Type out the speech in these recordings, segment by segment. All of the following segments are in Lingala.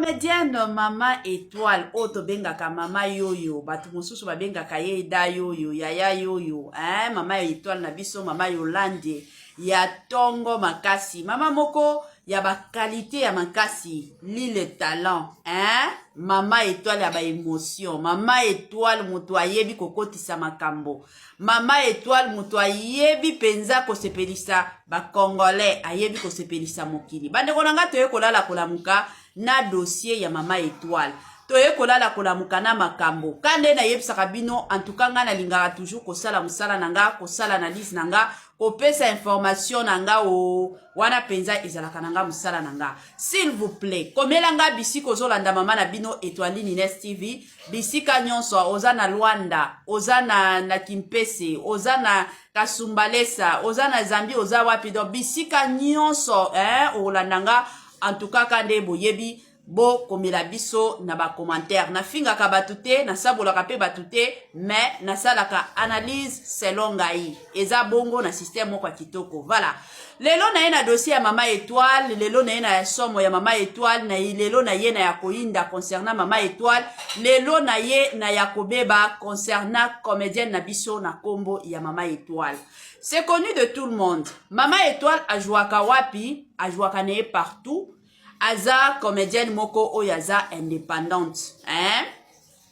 Comédienne Mama Etoile oyo tobengaka Mama Yoyo, bato mosusu babengaka ye Da Yoyo, Yaya Yoyo, hein? Mama Etoile na biso, Mama Yolande ya tongo makasi, mama moko ya ba qualité ya makasi, lile talent, hein? Mama Etoile ya ba émotion, Mama Etoile moto ayebi kokotisa makambo, Mama Etoile moto ayebi mpenza kosepelisa ba Congolais, ayebi kosepelisa mokili. Bandeko na ngai, toye kolala kolamuka na dossier ya Mama Etoile, toye kolala kolamuka na makambo ka nde nayebisaka bino. En tout cas, ngai nalingaka toujours kosala mosala na nga, kosala analyse na nga, kopesa information na nga. O wana mpenza ezalaka na nga mosala na nga. S'il vous plaît, komela nga bisika ozolanda mama na bino Etoiline Ines TV, bisika nyonso oza, na Lwanda, oza na Kimpese, oza na Kasumbalesa, oza na Zambie, oza wapi, donc bisika nyonso, eh, okolanda nga. En tout cas, ka nde boyebi, bokomela biso na bacommentaire. Nafingaka bato te, nasabolaka mpe bato te, mais nasalaka analyse selon ngai. Eza bongo na système moko ya kitoko. Voilà, lelo na ye na dossier ya Mama Étoile, lelo na ye na ya somo ya Mama Étoile, na lelo na ye na ya koyinda concernant Mama Étoile, lelo na ye na ya kobeba concernant comédienne na biso na nkombo ya Mama Étoile. C'est connu de tout le monde, Mama Étoile ajwaka wapi? Ajwaka na ye partout. Aza comédienne moko oyo aza indépendante, hein?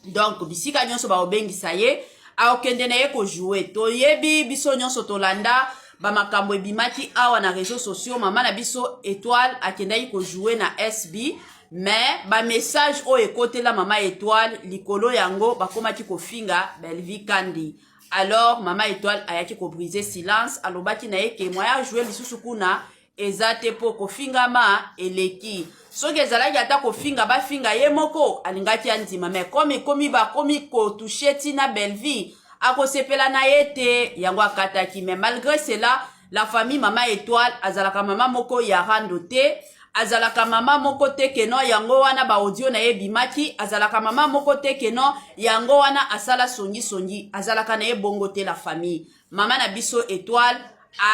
Donc bisika nyonso baobengisa ye, akokende na ye kojouer. Toyebi biso nyonso, tolanda bamakambo ebimaki awa na réseaux sociaux. Mama na biso Étoile akendaki kojouer na SB, mais bamessage oyo ekotela Mama Étoile likolo yango, bakomaki kofinga Belvi Kandi. Alors Mama Étoile ayaki kobriser silence, alobaki na ye ke moyen ajouer lisusu kuna eza te, mpo kofingama eleki. Soki ezalaki ata kofinga, bafinga ye moko, alingaki andima, mais comme ekomi, bakomi kotoucher ntina Bellevie, akosepela na ye te, yango akataki. Mais malgré cela, la famille, Mama Étoile azalaka mama moko ya rando te, azalaka mama moko te que non, yango wana baaudio na ye ebimaki. Azalaka mama moko te que non, yango wana asala songisongi. Azalaka na ye bongo te. La famille, mama na biso Étoile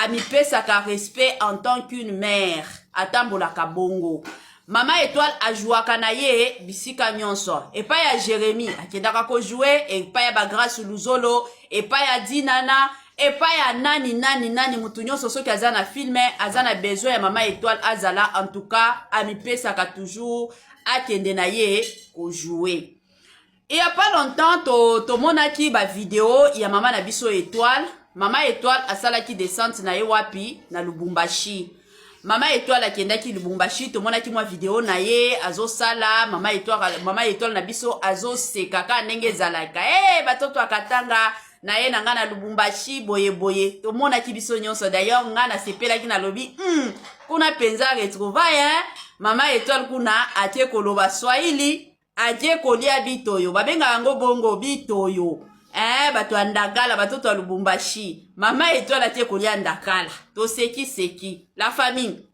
amipesaka respect en tant qu'une mère, atambolaka bongo. Mama Étoile ajwaka na ye bisika nyonso. Epai ya Jérémi akendaka kojouer, epai ya bagrace Luzolo, epai ya Dinana, epai ya nani nani nani, motu nyonso soki aza na film, aza na besoin ya Mama Étoile azala, en tout cas amipesaka toujours, akende na ye kojouer. Il y a pas longtemps, tomonaki to bavideo ya mama na biso Étoile. Mama Étoile asalaki descente na ye wapi? Na Lubumbashi. Mama Étoile akendaki Lubumbashi, tomonaki mwa video na ye azosala. Mama Étoile, Mama Étoile na biso azoseka kaka ndenge ezalaka. E batoto akatanga na ye na ngai na Lubumbashi boyeboye, tomonaki biso nyonso. D'ailleurs ngai nasepelaki, nalobi kuna mpenza retrouvaille, hein? Mama Étoile kuna atie koloba swahili, atie kolia bitoyo, babengaka yango bongo bitoyo, eh, bato ya ndakala, batoto ya Lubumbashi. Mama Étoile atie kolia ndakala, tosekiseki. La famille,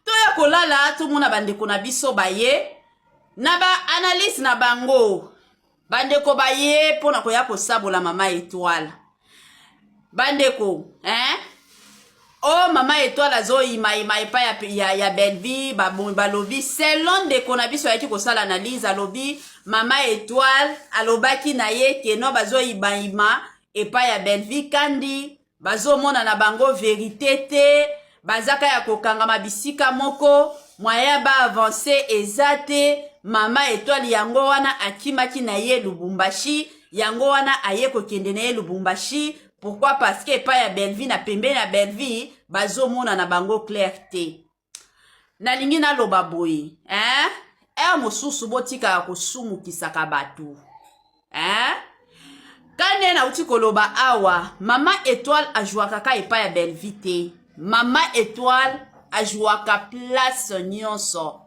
toya kolala, tomona bandeko na biso baye na baanalyse na bango. Bandeko baye mpona koya kosabola Mama Étoile. Bandeko, hein? O Mama Étoile azoyimayima epai ya Bellevie. Balobi, selon ndeko na biso ayaki kosala analyse, alobi Mama Étoile alobaki na ye que non, bazoyimayima epai ya Bellevie Kandi, bazomona na bango vérité te, bazaka ya kokangama bisika moko, moyen baavancer eza te. Mama Étoile yango wana akimaki na ye Lubumbashi, yango wana aye kokende na ye Lubumbashi. Pourquoi? Parce que epai ya Bellevie, na pembeni ya Bellevie, bazomona na bango clair te. Nalingi naloba boye, hein? Heure mosusu botikaka kosumukisaka bato, hein? Ka nde nauti koloba awa, Mama Étoile ajwaka ka epai ya Bellevie te. Mama Étoile ajwaka place nyonso.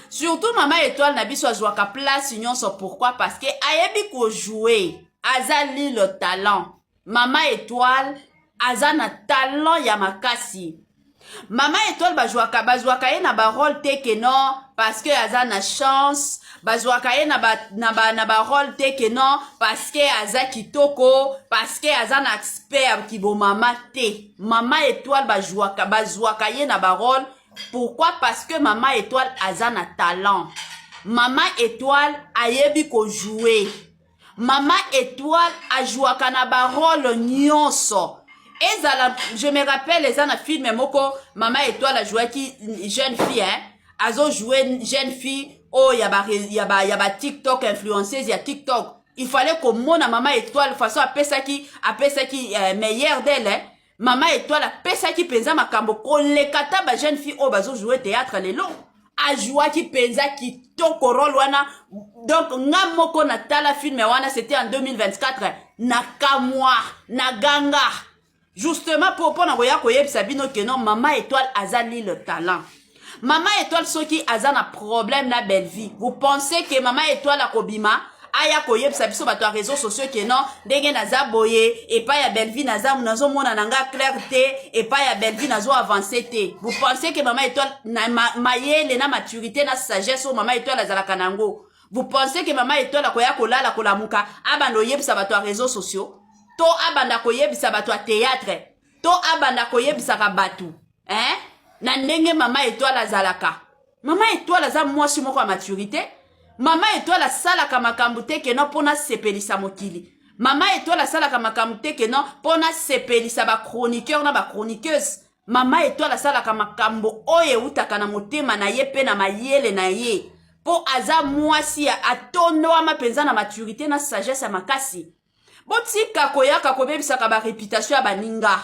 Surtout Mama Étoile na biso azwaka place nyonso. Pourquoi? Parce que ayebi kojouer, aza lilo talent. Mama Étoile aza na talent ya makasi. Mama Étoile bazwaka bazwaka ye na barole te que non, parce que aza na chance. Bazwaka ye na barole te que non, parce que aza kitoko, parce que aza na aspect ya kibomama te. Mama Étoile bazwaka ye na barole. Pourquoi? Parce que Mama Étoile aza na talent. Mama Étoile ayebi kojouer. Mama Étoile ajouaka na barole nyonso. Ezala, je me rappelle, eza na film moko Mama Étoile ajouaki jeune fille, hein? Azojouer jeune fille oyo ya ba TikTok, influenceuse ya TikTok. Il fallait komona Mama Étoile façon apesaki meilleur d'elle, hein? Mama Étoile apesaki mpenza makambo koleka ta bajeune fille oyo bazojouer théâtre lelo. Ajouaki mpenza kitoko role wana. Donc nga moko natala film wana, c'était en 2024, nakamwa, naganga, justement mpo mpona koya koyebisa bino que non, Mama Étoile aza lile talent. Mama Étoile, soki aza na problème na Bellevie, vous pensez que Mama Étoile akobima aya koyebisa biso bato ya réseaux sociaux que non, ndenge naza boye epai ya Bellevie, naza nazomona na nga clair te, epai ya Bellevie nazo avance te? Vous pensez que Mama Étoile, na mayele na maturité na sagesse oyo Mama Étoile azalaka nango, vous pensez que Mama Étoile akoya kolala, kolamuka, abanda oyebisa bato ya réseaux sociaux, to abanda koyebisa bato ya théâtre, to abanda koyebisaka bato, hein? Na ndenge Mama Étoile azalaka, Mama Étoile aza mwasi moko ya maturité. Mama Étoile asalaka makambo te que non mpo nasepelisa mokili. Mama Étoile asalaka makambo te que non mpo nasepelisa bachroniqueur na bachroniqueuse. Mama Étoile asalaka makambo oyo eutaka na motema na ye mpe na mayele na ye, mpo aza mwasi ya atondwama mpenza na maturité na sagesse ya makasi. Botika koyaka kobebisaka baréputation ya baninga.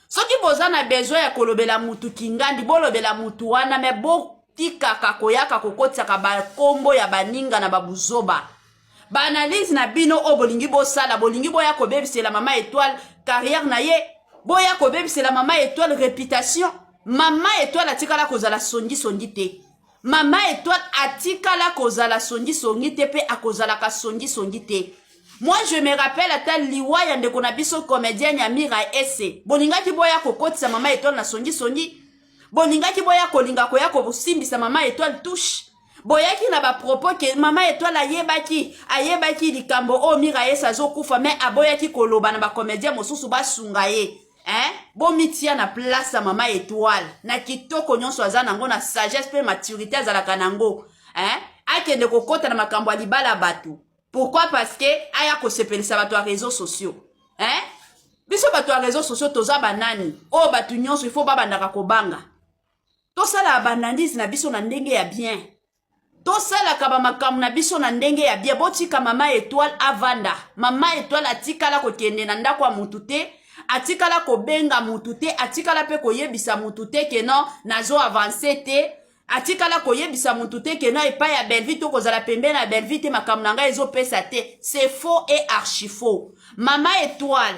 Soki boza na besoin ya kolobela mutu kingandi, bolobela mutu wana, me botikaka koyaka kokotisaka bakombo ya baninga na babuzoba. Baanalyse na bino oyo bolingi bosala, bolingi boya kobebisela Mama Étoile carrière na ye, boya kobebisela Mama Étoile réputation. Mama Étoile atikala kozala songisongi te. Mama Étoile atikala kozala songisongi te, mpe akozalaka songisongi te. Moi, je me rappelle, ata liwa ya ndeko na biso comédienne ya Mira Ese, bolingaki boya kokotisa Mama Étoile na songisongi, bolingaki boya kolinga koya kosimbisa Mama Étoile touche. Boyaki na bapropos que Mama Étoile ayebaki likambo oyo Mira Ese azokufa, me aboyaki koloba na bacomédien mosusu basunga ye, hein? Bomitia na place ya Mama Étoile, na kitoko nyonso aza nango, na sagesse mpe maturité azalaka nango, hein? Akende kokɔta na makambo ya libala ya bato, pourquoi? Parce que aya kosepelisa bato ya réseaux sociaux, hein? Biso bato ya réseaux sociaux toza banani oyo bato nyonso ifo babandaka kobanga? Tosalaka baanalyse na biso na ndenge ya bien, tosalaka bamakambo na biso na ndenge ya bien. Botika Mama Étoile avanda. Mama Étoile atikala kokende na ndako ya mutu te, atikala kobenga mutu te, atikala mpe koyebisa mutu te que non, nazo avance te. Atikala koyebisa mutu te que non, epai ya Bellevie to kozala pembeni ya Bellevie te, makambo na ngai ezopesa te. C'est faux et archi faux. Mama Étoile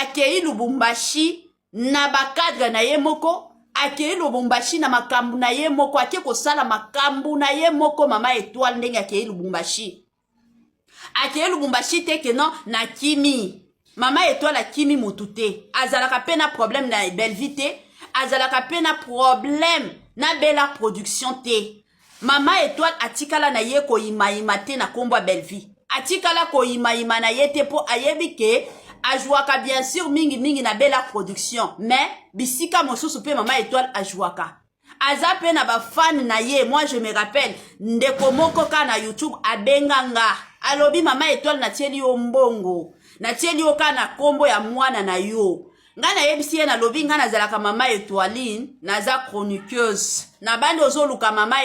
akei Lubumbashi na bacadre na ye moko, akei Lubumbashi na makambo na ye moko, ake kosala makambo na ye moko. Mama Étoile, ndenge akei Lubumbashi, akei Lubumbashi te que non, nakimi. Mama Étoile akimi motu te. Azalaka mpe na problème na Bellevie te, azalaka mpe na problème na Bela Production te. Mama Étoile atikala na ye koyimayima te na nkombo ya Bellevie, atikala koyimayima na ye te, mpo ayebi que ajwaka bien sûr mingimingi na Bela Production, mais bisika mosusu mpe Mama Étoile ajwaka, aza mpe na bafane na ye. Moi, je me rappelle, ndeko moko kaka na YouTube abenga nga, alobi: "Mama Étoile, natieli yo mbongo, natieli yo kaka na nkombo ya mwana na yo." Ngai nayebisi ye, nalobi: "Ngai nazalaka Mama Étoiline, naza chroniqueuse na bandi. Ozoluka Mama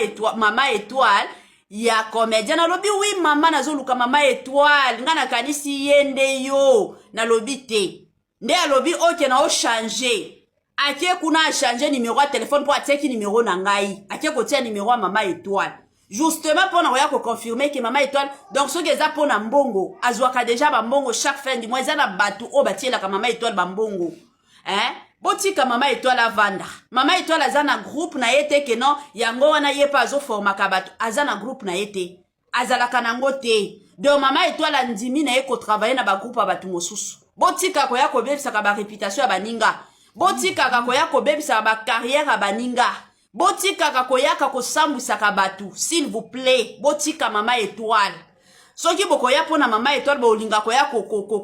Étoile ya comédien?" Nalobi: "Oui mama, nazoluka Mama Étoile." Ngai nakanisi ye nde yo. Nalobi te. Nde alobi: "Ok, na ochange." Ake kuna, achange numéro ya telefone, mpo atiaki numéro na ngai, ake kotia numéro ya Mama Étoile, justement mpo na koya koconfirmer que Mama Étoile. Donc soki eza mpo na mbongo, azwaka déjà bambongo chaque fin du mois. Eza na bato oyo batielaka Mama Étoile bambongo, hein? Botika Mama Étoile avanda. Mama Étoile aza na groupe na ye te que non, yango wana ye mpe azoformaka bato. Aza na groupe na ye te, azalaka nango te. Donc Mama Étoile andimi na ye kotravailler na bagroupe ya bato mosusu. Botika koya kobebisaka baréputation ya baninga, botikaka koya kobebisaka bacarrière ya baninga, botikaka koyaka kosambwisaka bato, s'il vous plaît. Botika Mama Étoile. Soki bokoya mpo na Mama Étoile, bolinga koya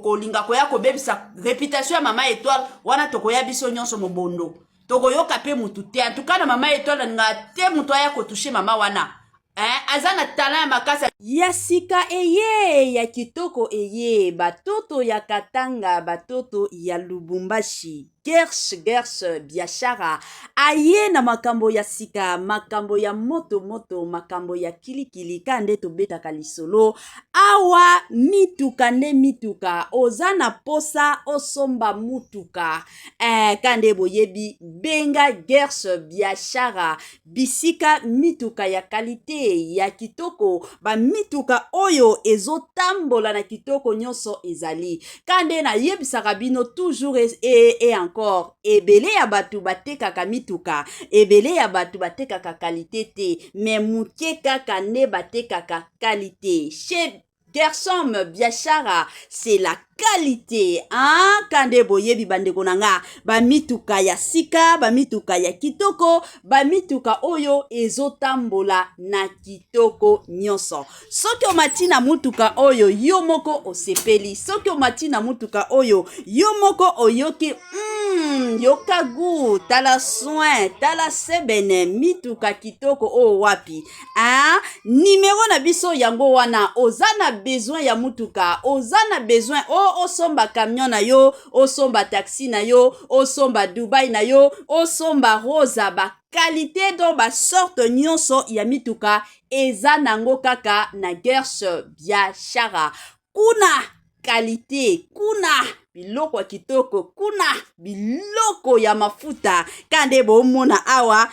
kolinga koya kobebisa réputation ya Mama Étoile wana, tokoya biso nyonso mobondo. Tokoyoka mpe mutu te. Antuka na mama Etoile, alingaka te moto aya kotoucher mama wana, eh, aza na talent ya makasi. Ya sika eye, ya kitoko eye, batoto ya Katanga, batoto ya Lubumbashi, Gers Gers Biashara aye na makambo ya sika, makambo ya moto moto, makambo ya kilikili. Ka nde tobetaka lisolo awa, mituka nde mituka. Oza na posa osomba mutuka, eh, ka nde boyebi, benga Gers Biashara, bisika mituka ya qualité, ya kitoko, bamituka oyo ezotambola na kitoko nyonso ezali. Ka nde nayebisaka bino toujours et encore, ebele ya bato batekaka mituka, ebele ya bato batekaka qualité te, mais moke kaka nde batekaka qualité. Chez Gersom Biashara, c'est la qualité, hein? Kande boyebi, bandeko na nga, bamituka ya sika, bamituka ya kitoko, bamituka oyo ezotambola na kitoko nyonso. Soki omati na mutuka oyo, yo moko osepeli. Soki omati na mutuka oyo, yo moko oyoki, yoka gu, tala soin, tala sebene, mituka kitoko oyo wapi, hein? Nimero na biso yango wana. Oza na besoin ya mutuka, oza na besoin o osomba camion na yo, osomba taxi na yo, osomba Dubai na yo, osomba Rosa, baqualité, donc basorte nyonso ya mituka eza nango kaka na Gers Biashara. Kuna qualité, kuna biloko ya kitoko, kuna biloko ya mafuta. Ka nde bomona awa,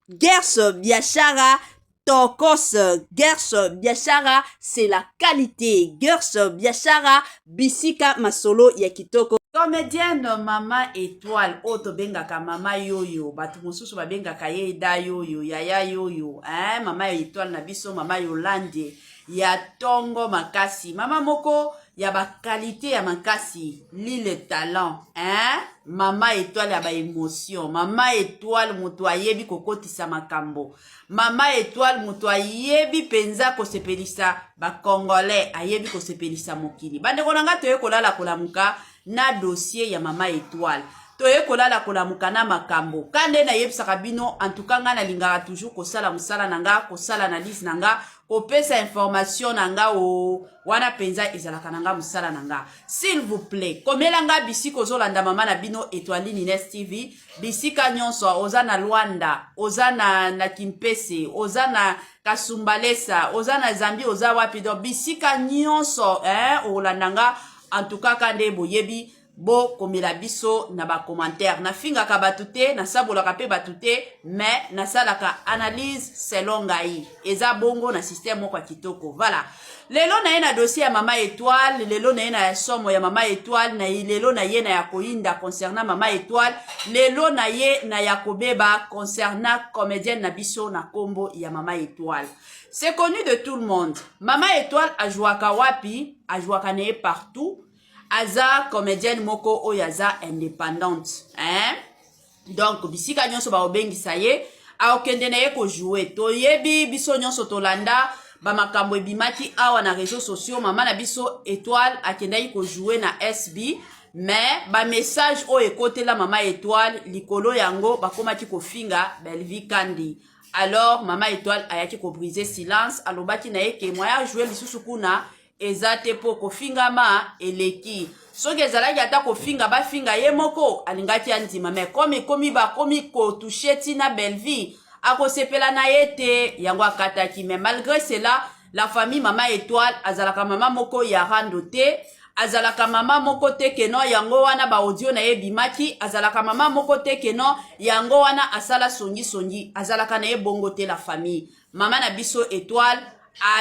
Gers Biashara tokos. Gers Biashara, c'est la qualité. Gers Biashara, bisika masolo ya kitoko. Comédienne mama Étoile, oyo tobengaka mama Yoyo, bato mosusu babengaka ye da Yoyo, yaya Yoyo, hein? Mama Étoile na biso, mama Yolande ya ntongo makasi, mama moko ya baqualité ya makasi, lile talent, hein? Mama Étoile ya baémotion, mama Étoile moto ayebi kokotisa makambo, mama Étoile moto ayebi mpenza kosepelisa bacongolais, ayebi kosepelisa mokili. Bandeko na nga, toye kolala kolamuka na dossier ya mama Étoile, toye kolala kolamuka na makambo. Ka nde nayebisaka bino, antuka ngai nalingaka toujours kosala mosala na nga, kosala analyse na nga, kopesa information na nga. O wana mpenza ezalaka na nga mosala na nga. S'il vous plaît, komela nga bisika ozolanda mama na bino Etoiline Ines TV, bisika nyonso oza, na Lwanda, oza na Kimpese, oza na Kasumbalesa, oza na Zambie, oza wapi, donc bisika nyonso, eh, okolanda nga. En tout cas, ka nde boyebi, bokomela biso na bacommentaire. Nafingaka bato te, nasabolaka mpe bato te, mais nasalaka analyse selon ngai. Eza bongo na système moko ya kitoko. Voilà, lelo na ye na dossier ya mama Étoile, lelo na ye na ya somo ya mama Étoile, na lelo na ye na ya koyinda concernant mama Étoile, lelo na ye na ya kobeba concernant comédienne na biso na nkombo ya mama Étoile. C'est connu de tout le monde, mama Étoile ajwaka wapi, ajwaka na ye partout. Aza comédienne moko oyo aza indépendante, hein? Donc bisika nyonso baobengisa ye, akokende na ye kojouer. Toyebi biso nyonso, tolanda bamakambo ebimaki awa na réseaux sociaux. Mama na biso Étoile akendaki kojouer na SB, mais bamessage oyo ekotela mama Étoile likolo yango, bakomaki kofinga Belvi Kandi. Alors mama Étoile ayaki kobriser silence, alobaki na ye ke moyen ajouer lisusu kuna eza te, mpo kofingama eleki. Soki ezalaki ata kofinga, bafinga ye moko, alingaki andima, mais comme ekomi bakomi kotoucher ntina Bellevie, akosepela na ye te, yango akataki. Mais malgré cela, la famille, mama Étoile azalaka mama moko ya rando te, azalaka mama moko te que non, yango wana baaudio na ye ebimaki. Azalaka mama moko te que non, yango wana asala songisongi. Azalaka na ye bongo te. La famille, mama na biso Étoile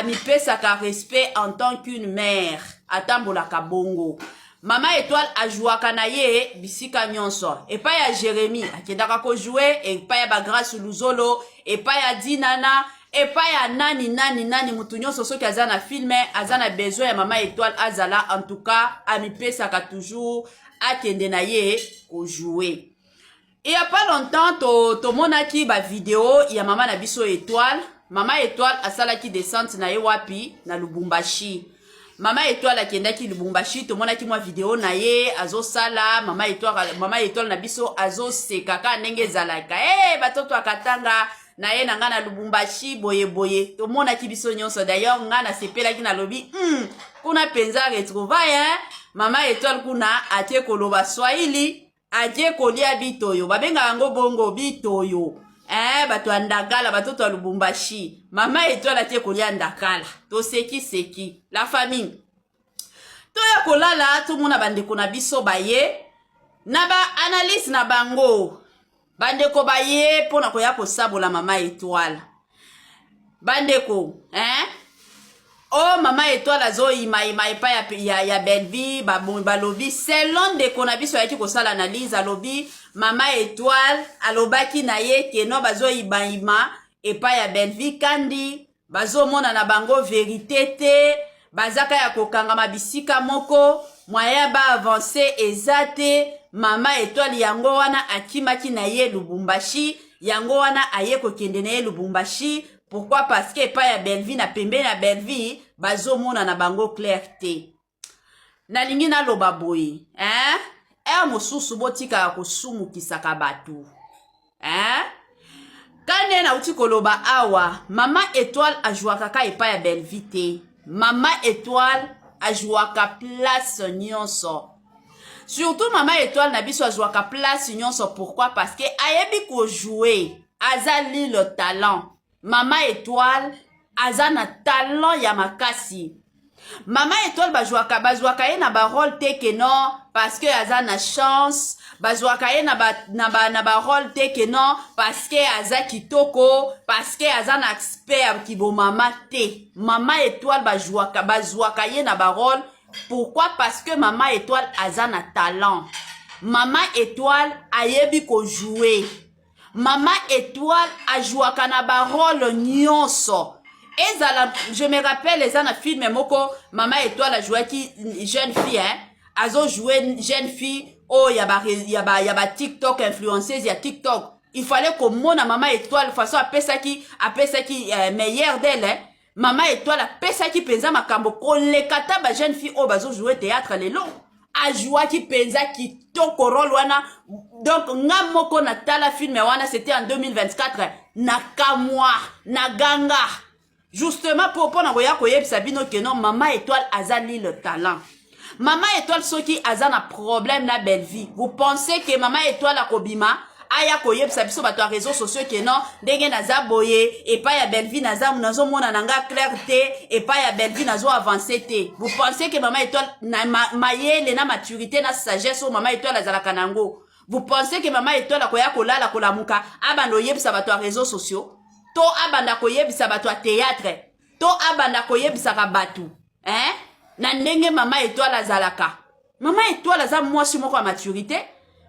amipesaka respect en tant qu'une mère, atambolaka bongo. Mama Étoile ajwaka na ye bisika nyonso. Epai ya Jérémi akendaka kojouer, epai ya bagrace Luzolo, epai ya Dinana, epai ya nani nani nani, motu nyonso soki aza na film, aza na besoin ya mama Étoile azala, en tout cas amipesaka toujours, akende na ye kojouer. Il y a pas longtemps, tomonaki to bavideo ya mama na biso Étoile. Mama Étoile asalaki descente na ye wapi? Na Lubumbashi. Mama Etoile akendaki Lubumbashi, tomonaki mwa video na ye azosala. Mama Etoile, mama Etoile na biso azoseka kaka ndenge ezalaka. Hey, eh, batoto akatanga na ye na ngai na Lubumbashi boye boye, tomonaki biso nyonso. D'ailleurs ngai nasepelaki, nalobi kuna mpenza retrouvaille, hein? Mama Etoile kuna atie koloba Swahili, atie kolia bitoyo, babengaka yango bongo bitoyo, eh, bato ya ndakala, batoto ya Lubumbashi. Mama Etoile atie kolia ndakala, tosekiseki. La famille, toya kolala, tomona bandeko na biso baye na baanalyse na bango. Bandeko baye mpona koya kosabola mama Etoile. Bandeko, eh? O mama Etoile azoyimayima epai ya Bellevie. Balobi, selon ndeko na biso ayaki kosala analyse, alobi mama Etoile alobaki na ye que non, bazoyimayima epai ya Bellevie Kandi, bazomona na bango vérité te, bazaka ya kokangama bisika moko, moyen baavance eza te. Mama Etoile yango wana akimaki na ye Lubumbashi, yango wana aye kokende na ye Lubumbashi. Pourquoi? Parce que epai ya Bellevie, na pembeni ya Bellevie, bazomona na bango clair te. Nalingi naloba boye, hein? Heure mosusu botikaka kosumukisaka bato, hein? Ka nde nauti koloba awa, mama Etoile ajwaka ka epai ya Bellevie te. Mama Etoile ajwaka place nyonso. Surtout mama Etoile na biso azwaka place nyonso. Pourquoi? Parce que ayebi kojouer, aza lilo talent. Mama Etoile aza na talent ya makasi. Mama Etoile bazwaka bazwaka ye na barole te que non, parce que aza na chance. Bazwaka ye na barole te que non, parce que aza kitoko, parce que aza na aspect ya kibomama te. Mama Etoile bazwaka ye na barole. Pourquoi? Parce que mama Etoile aza na talent. Mama Etoile ayebi kojouer. Mama Etoile ajwaka na barole nyonso. Ezala, je me rappelle, eza na film moko mama Etoile ajouaki jeune fille, hein? Azojoue jeune fille oyo ya ba TikTok, influenceuse ya TikTok. Il fallait komona mama Etoile façon apesaki meilleur d'elle, hein? Mama Etoile apesaki mpenza makambo koleka ta bajeune fille oyo bazojoue théâtre lelo. Ajouaki mpenza kitoko role wana. Donc nga moko natala film wana, c'était en 2024, nakamwa, naganga, justement mpo mpona koya koyebisa bino que non, mama Etoile aza lile talent. Mama Etoile soki aza na problème na Bellevie, vous pensez que mama Etoile akobima aya koyebisa biso bato ya réseaux sociaux que non, ndenge naza boye epai ya Bellevie, naza nazomona na nga clair te, epai ya Bellevie nazo avance te? Vous pensez que mama Etoile na mayele na maturité na sagesse oyo mama Etoile azalaka nango, vous pensez que mama Etoile akoya kolala kolamuka abanda oyebisa bato ya réseaux sociaux, to abanda koyebisa bato ya théâtre, to abanda koyebisaka bato, hein? Na ndenge mama Etoile azalaka, mama Etoile aza mwasi moko ya maturité.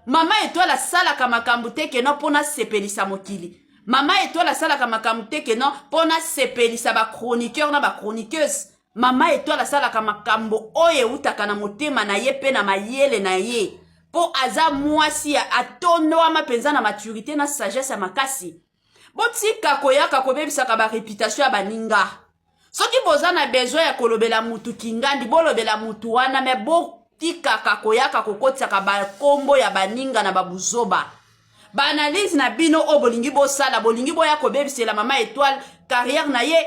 Mama Etoile asalaka makambo te que non, mpo nasepelisa mokili. Mama Etoile asalaka makambo te que non, mpo nasepelisa bachroniqueur na bachroniqueuse. Mama Etoile asalaka makambo oyo eutaka na motema na ye mpe na mayele na ye, mpo aza mwasi ya atondwama mpenza na maturité na sagesse ya makasi. Botika koyaka kobebisaka baréputation ya baninga. Soki boza na besoin ya kolobela mutu kingandi, bolobela mutu wana, me botikaka koyaka kokotisaka bakombo ya baninga na babuzoba. Baanalyse na bino oyo bolingi bosala, bolingi boya kobebisela mama Etoile carrière na ye,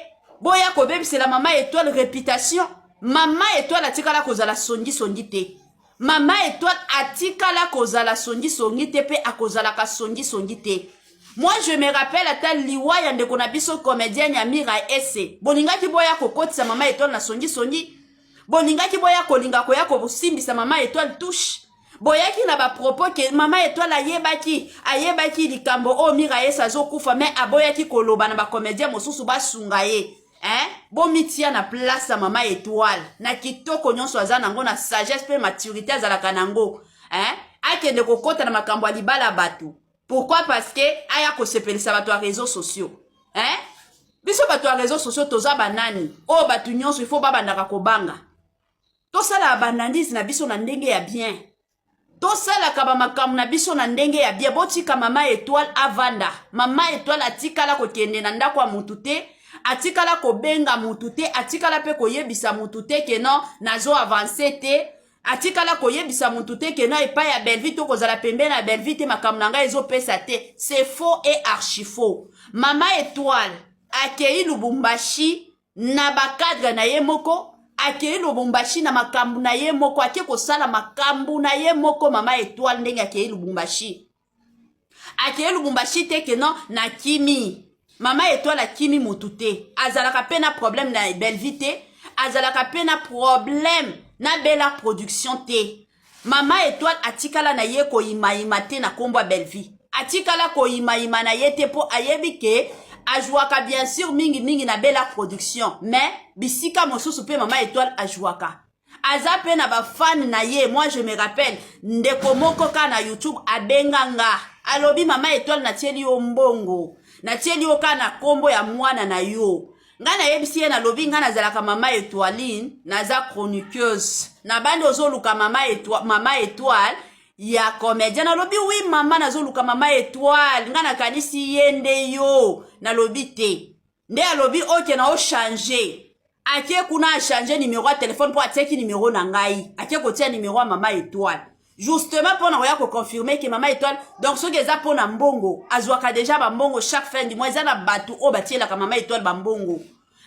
boya kobebisela mama Etoile réputation. Mama Etoile atikala kozala songisongi te. Mama Etoile atikala kozala songisongi te, mpe akozalaka songisongi te. Moi, je me rappelle, ata liwa ya ndeko na biso comédienne ya Mira Ese, bolingaki boya kokotisa mama Etoile na songisongi, bolingaki boya kolinga koya kosimbisa mama Etoile touche. Boyaki na bapropos que mama Etoile ayebaki likambo oyo Mira Ese azokufa, me aboyaki koloba na bacomédien mosusu basunga ye, hein? Bomitia na place ya mama Etoile, na kitoko nyonso aza nango, na sagesse mpe maturité azalaka nango, hein? Akende kokɔta na makambo ya libala bato. Pourquoi? Parce que aya kosepelisa bato ya réseaux sociaux, hein? Biso bato ya réseaux sociaux toza banani oyo bato nyonso ifo babandaka kobanga? Tosalaka baanalyse na biso na ndenge ya bien, tosalaka bamakambo na biso na ndenge ya bien. Botika mama Etoile avanda. Mama Etoile atikala kokende na ndako ya motu te. Atikala kobenga mutu te, atikala mpe koyebisa mutu te ke non, nazo avance te. Atikala koyebisa mutu te ke non, epai ya Bellevue to kozala pembeni ya Bellevue te, makambo na ngai ezopesa te. C'est faux et archi faux. Mama Étoile akei Lubumbashi na bacadre na ye moko, akei Lubumbashi na makambo na ye moko, ake kosala makambo na ye moko. Mama Étoile, ndenge akei Lubumbashi, akei Lubumbashi te ke non, nakimi. Mama Étoile akimi motu te. Azalaka mpe na problème na Bellevue te, azalaka mpe na problème na Bela Production te. Mama Étoile atikala na ye koyimayima te na nkombo ya Bellevue, atikala koyimayima na ye te, mpo ayebi ke azwaka bien sûr mingimingi na Bela Production, mais bisika mosusu mpe Mama Étoile azwaka, aza mpe na bafans na ye. Moi, je me rappelle, ndeko moko kaka na YouTube abenga nga, alobi: "Mama Étoile, natieli yo mbongo, natieli yo kaka na nkombo ya mwana na yo." Ngai nayebisi ye, nalobi: "Ngai nazalaka Mama Étoiline, naza chroniqueuse na bandi. Ozoluka Mama Étoile ya comédien?" Nalobi: "Oui mama, nazoluka Mama Étoile." Ngai nakanisi ye nde yo. Nalobi te. Nde alobi: "Ok, na ochange." Ake kuna, achange numéro ya telefone, mpo atiaki numéro na ngai, ake kotia numéro ya Mama Étoile, justement mpo na koya koconfirme ke Mama Étoile. Donc soki eza mpo na mbongo, azwaka déjà bambongo chaque fin du mois. Eza na bato oyo batielaka Mama Étoile bambongo,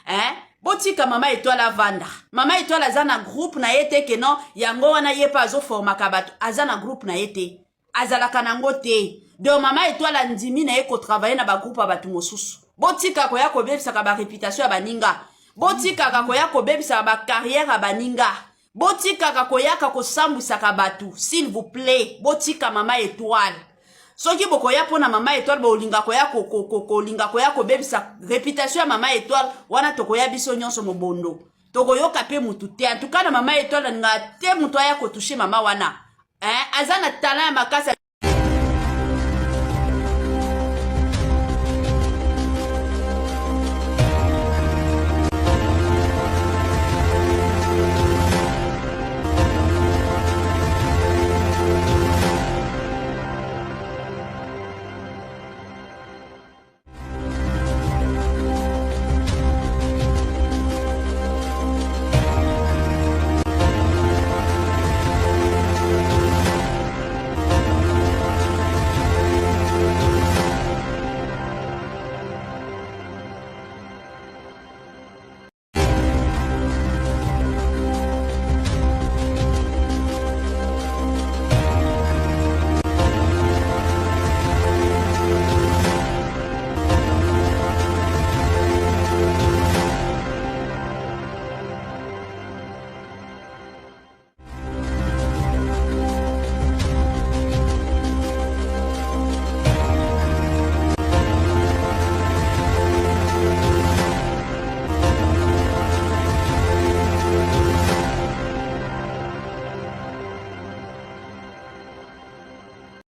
hein? Botika Mama Étoile avanda. Mama Étoile aza na groupe na ye te ke non, yango wana ye mpe azoformaka bato. Aza na groupe na ye te, azalaka nango te. Donc Mama Étoile andimi na ye kotravaille na bagroupe ya bato mosusu. Botika koya kobebisaka baréputation ya baninga, botikaka koya kobebisaka bacarrière ya baninga, botikaka koyaka kosambwisaka bato, s'il vous plaît. Botika Mama Étoile. Soki bokoya mpo na Mama Étoile, bolinga koya kolinga koya kobebisa réputation ya Mama Étoile wana, tokoya biso nyonso mobondo, tokoyoka mpe mutu te. En tout cas, na Mama Étoile, alingaka te mutu aya kotouche mama wana, eh? Aza na talent ya makasi.